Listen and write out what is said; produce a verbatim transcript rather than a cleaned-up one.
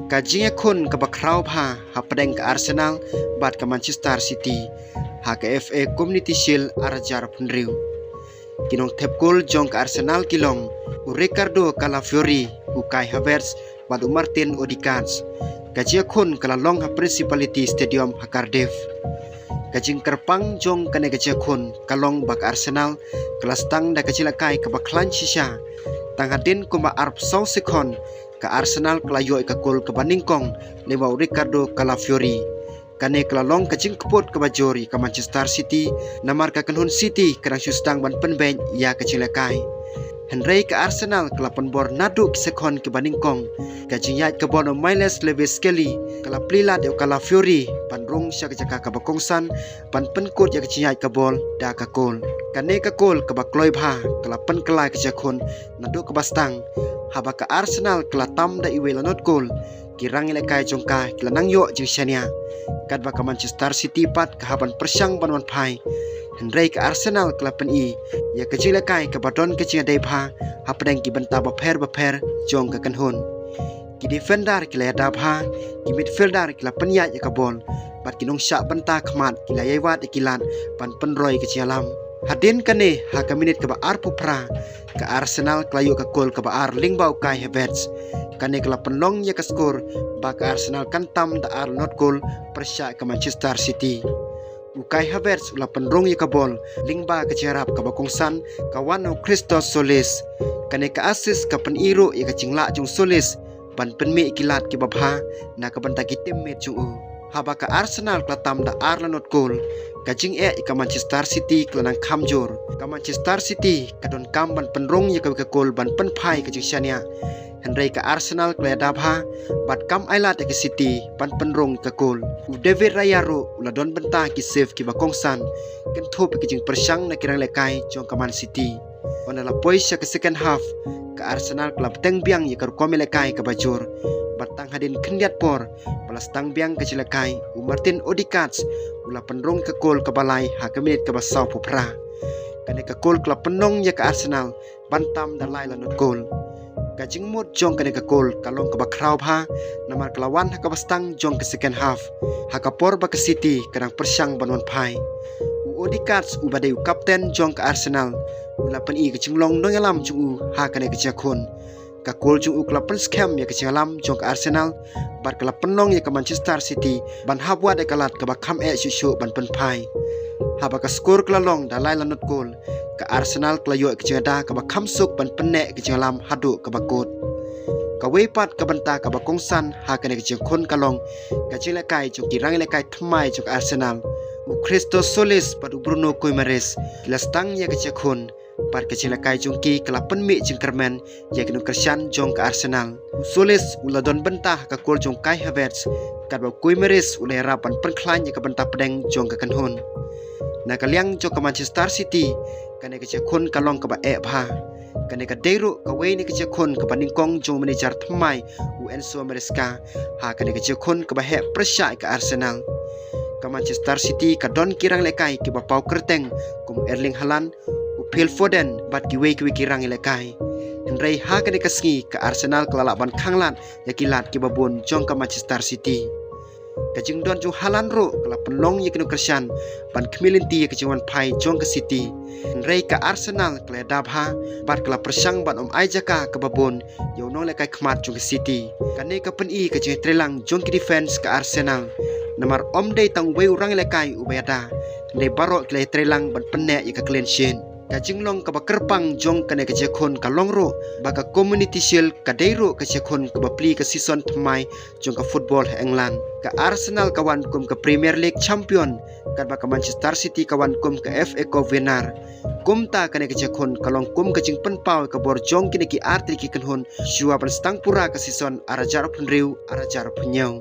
Ka jingïakhun kaba khraw bha hapdeng ka Arsenal bad ka Manchester City ha ka F A Community Shield ar hajar arphew hynriew. Ki nongthep gol jong ka Arsenal ki long u Ricardo Calafiori, u Kai Havertz bad u Martin Odegaard. Ka jingïakhun ka la long ha Principality Stadium ha Cardiff. Ka jingkyrpang jong kane ka jingïakhun ka long ba ka Arsenal ka la sdang da ka jinglehkai kaba khlaiñ shisha. Tang hadien kumba arphew saw sekon, ka Arsenal ka la ïoh ïa ka gol kaba nyngkong lyngba u Ricardo Calafiori. Kane ka la long ka jingkput kaba jur ïa ka Manchester City, namar ka kynhun City ka dang shu sdang ban pynbeit ïa ka jinglehkai. Hynrei ka Arsenal ka la pynbor naduh ki sekon kiba nyngkong. Ka jingïaid ka bol u Myles Lewis Skelly ka la plie lad ïa u Calafiori ban rung sha ka jaka kaba kongsan ban pynkut ïa ka jingïaid ka bol da ka gol. Kane ka gol kaba kloi bha ka la pynkylla ka jingïakhun naduh kaba sdang. Haba ka Arsenal ka la tam da iwei la not gol, ki rangïalehkai jong ka ki la nang ïoh jingshaniah. Katba ka Manchester City pat ka hap ban pyrshang ban wan phai. Hynrei ka Arsenal ka la pyni ïa ka jinglehkai kaba don ka jingïadei bha hapdeng ki bynta bapher bapher jong ka kynhun. Ki defender ki la ïada bha, ki midfielder ki la pynïaid ïa ka bol, bad ki nongshah bynta khmat ki la ïai wad ïa ki lad ban pynroi ka jingïalam. Hadien kane, ha ka minit kaba arphew phra, ka Arsenal ka la ïoh ka gol kaba ar lyngba u Kai Havertz. Kane ka la pynlong ïa ka skor ba ka Arsenal kan tam da ar la not gol pyrshah ka Manchester City. U Kai Havertz u la pynrung ïa ka bol lyngba ka jingïarap kaba kongsan ka wan na u Christos Tzolis. Kane ka assist ka pyni ruh ïa ka jinglah jong u Tzolis ban pynmih ïa ki lad kiba bha na ka bynta ki teammate jong u. Haba ka Arsenal ka la tam da ar la not gol, ka jingeh ïa ka Manchester City ka la nang kham jur. Ka Manchester City ka donkam ban pynrung ïa kawei ka gol ban pynphai ka jingshaniah. Hynrei ka Arsenal ka la ïada bha bad kam ailad ïa ka City ban pynrung ïa ka gol. U David Raya ruh u la don bynta ki save kiba kongsan, kynthup ïa ka jingpyrshang na ki rangïalehkai jong ka Man City. Ynda la poi sha ka second half, ka Arsenal ka la bteng biang ïa ka rukom ïalehkai kaba jur. Bad tang hadien khyndiat por ba la sdang biang ka jingïalehkai, u Martin Odegaard u la pynrung ka gol kaba lai ha ka minit kaba sawphew phra. Kane ka gol ka la pynlong ïa ka Arsenal ban tam da lai la not gol. Ka jingmut jong kane ka gol ka long kaba khraw bha, namar ka la wan ha kaba sdang jong ka second half, ha ka por ba ka City ka dang pyrshang ban wan phai. U Odegaard uba dei u kapten jong ka Arsenal u la pyni ka jinglong nongïalam jong u ha kane ka jingïakhun. Ka gol jong u ka la pynskhem ïa ka jingïalam jong ka Arsenal bad ka la pynlong ïa ka Manchester City ban hap wad ïa ka lad kaba kham eh shuh shuh ban pynphai. Haba ka skor ka la long da lai la not gol, ka Arsenal ka la ïoh ïa ka jingïada kaba kham suk ban pynneh ïa ka jingïalam haduh kaba kut. Kawei pat ka bynta kaba kongsan ha kane ka jingïakhun ka long ka jingïalehkai jong ki rangïalehkai thymmai jong ka Arsenal. U Christos Tzolis bad u Bruno Guimaraes ki la sdang ïa ka jingïakhun, bad ka jingïalehkai jong ki ka la pynmih jingkyrmen ïa ki nongkyrshan jong ka Arsenal. U Tzolis u la don bynta ha ka gol jong u Kai Havertz, katba u Guimaraes u la ïarap ban pynkhlaiñ ïa ka bynta pdeng jong ka kynhun. Na ka liang jong ka Manchester City, kane ka jingïakhun ka long kaba eh bha. Kane ka dei ruh kawei na ki jingïakhun kaba nyngkong jong u manager thymmai u Enzo Maresca ha kane ka jingïakhun kaba heh pyrshah ïa ka Arsenal. Ka Manchester City ka don ki rangïalehkai kiba paw kyrteng kum Erling Haaland, u Phil Foden bad kiwei kiwei ki rangïalehkai. Hynrei ha kane ka sngi ka Arsenal ka la lah ban khanglad ïa ki lad kiba bun jong ka Manchester City. Ka jingdon jong u Haaland ruh ka la pynlong ïa ki nongkyrshan ban khmih lynti ïa ka jingwan phai jong ka City. Hynrei ka Arsenal ka la ïada bha bad ka la pyrshang ban ym ai jaka kaba bun ïa u nonglehkai khmat jong ka City. Kane ka pyni ka jingïatreilang jong ki defense ka Arsenal. Namar ym dei tang uwei u rangïalehkai uba ïada, hynrei baroh ki la ïatreilang ban pynneh ïa ka clean sheet. Ka jinglong kaba kyrpang jong kane ka jingïakhun ka long ruh ba ka Community Shield ka dei ruh ka jingïakhun kaba plie ka season thymmai jong ka football ha England. Ka Arsenal ka wan kum ka Premier League champion, katba ka Manchester City ka wan kum ka F A Cup winner. Kumta kane ka jingïakhun ka long kum ka jingpynpaw ïa ka bor jong kine ki artylli ki kynhun shuwa ban sdang pura ka season ar hajar arphew hynriew ar hajar arphew hynñiew.